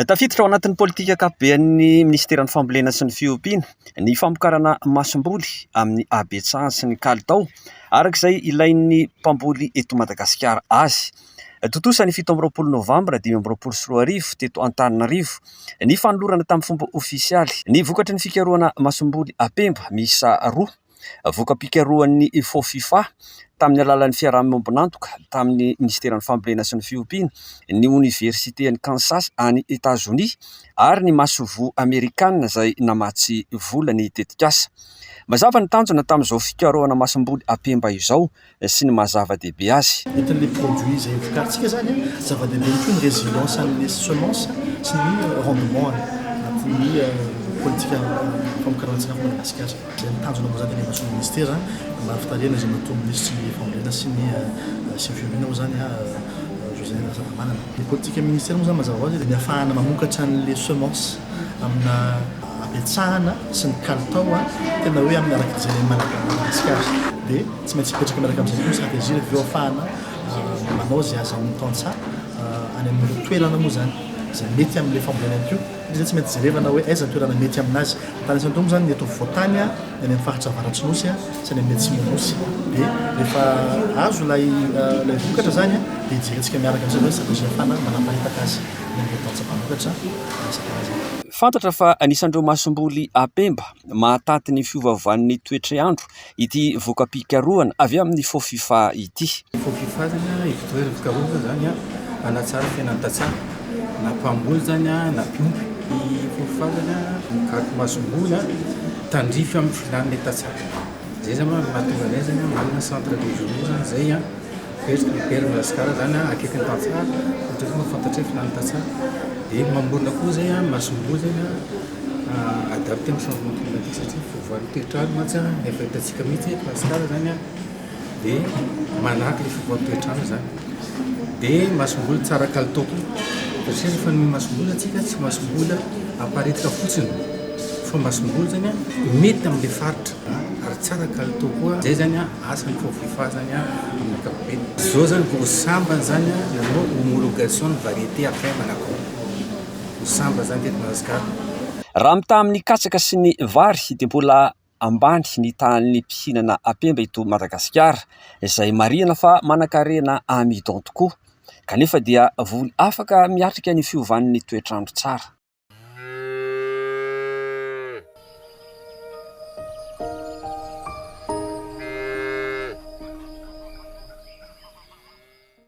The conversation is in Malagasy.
Tafiditra ao anatin'ny politika ankapoben'ny minisiteran'ny fambolena sy ny fiompiana ny famokarana masomboly amin'ny habetsahany sy ny kalitao araka izay ilain'ny mpamboly eto Madagasikara azy. Tontosa ny 27 novambra 2025 teto Antananarivo ny fanolorana tamin'ny fomba ofisialy ny vokatry ny fikarohana masomboly apemba miisa roa. Voka-pikarohan'ny Fofifa tamin'ny alalan'ny fiaraha-miombon'antoka tamin'ny minisiteran'ny fambolena sy ny fiompiana, ny oniversiten'i Kansas any Etazonia ary ny masoivoho amerikanina izay namatsy vola ny tetikasa. Mazava ny tanjona tamin'izao fikarohana masomboly apemba izao sy ny maha zava-dehibe azy. Entin'ilay produit izay vokarintsika izany, zava-dehibe ihany koa ny résilience an'ilay semence sy ny rendement-ny anatin'ny politika famokarana sakafo Madagasikara. Izay ny tanjona moa izany teny imason'ny minisitera, ambany fitarihana izay matoa minisitry ny fambolena sy ny sy ny fiompiana moa izany José Razanamanana. Ny politika minisitera moa izany mazava ho azy dia ny ahafahana mamokatra an'ilay semence amina habetsahana sy ny kalitao tena hoe amin'ny araka izay Madagasikara dia tsy maintsy mipetraka miaraka amin'izay koa ny stratégie avy eo ahafahana manao izay azahoan'ny tantsaha any amin'ireo toerana moa izany izay mety amin'ilay fambolena ihany koa satria izay tsy maintsy jerevana hoe aiza ny toerana mety aminazy. Tany isan-taona moa izany ny eto afovoan-tany, ny any amin'ny faritra avaratry Nosy sy any amin'ny atsimon'ny Nosy dia rehefa azo ilay ilay vokatra izany dia jerentsika miaraka amin'izay hoe stratégie ahafahana manaparitaka azy any amin'ireo tantsaha mpamokatra isan-karazany. Fantatra fa anisan'ireo masomboly apemba mahataty ny fiovaovan'ny toetr'andro ity voka-pikarohana avy amin'ny Fofifa ity. Fofifa zany a, ivontoerana fikarohana zany a, hanatsara fiainan'ny tantsaha, na mpamboly zany a, na mpiompy. Ny Fofifa zany a, mikaroka masomboly a, tandrify amin'ny filan'ilay tantsaha. Zay zany mahatonga anay zany manana centre régionaux zany zay a, mipetraka mipery Madagasikara zany a, akaikin'ny tantsaha, ohatra hoe mahafantatra ny filan'ny tantsaha. Dia mamorona koa zay a, masomboly zany a. Adapté amin'ny changement climatique satria fiovan'ny toetr'andro mantsy an, efa hitantsika mihitsy eto Madagasikara zany an, dia manahaka ilay fiovan'ny toetr'andro zany. Dia masomboly tsara kalitao koa satria rehefa ny masomboly antsika tsy masomboly aparitaka fotsiny fa masomboly zany an mety amin'ilay faritra ary tsara kalitao koa. Zay zany an asan'ny Fofifa zany an amin'ny ankapobeny. Zao zany vao sambany zany an nanao homologation ny variété apemba na koa. Ho sambany zany teto Madagasikara. Raha mitaha amin'ny katsaka sy ny vary dia mbola ambany ny tahan'ny mpihinana apemba eto Madagasikara, izay marihana fa manankarena amidon tokoa, kanefa dia voly afaka miatrika ny fiovan'ny toetr'andro tsara.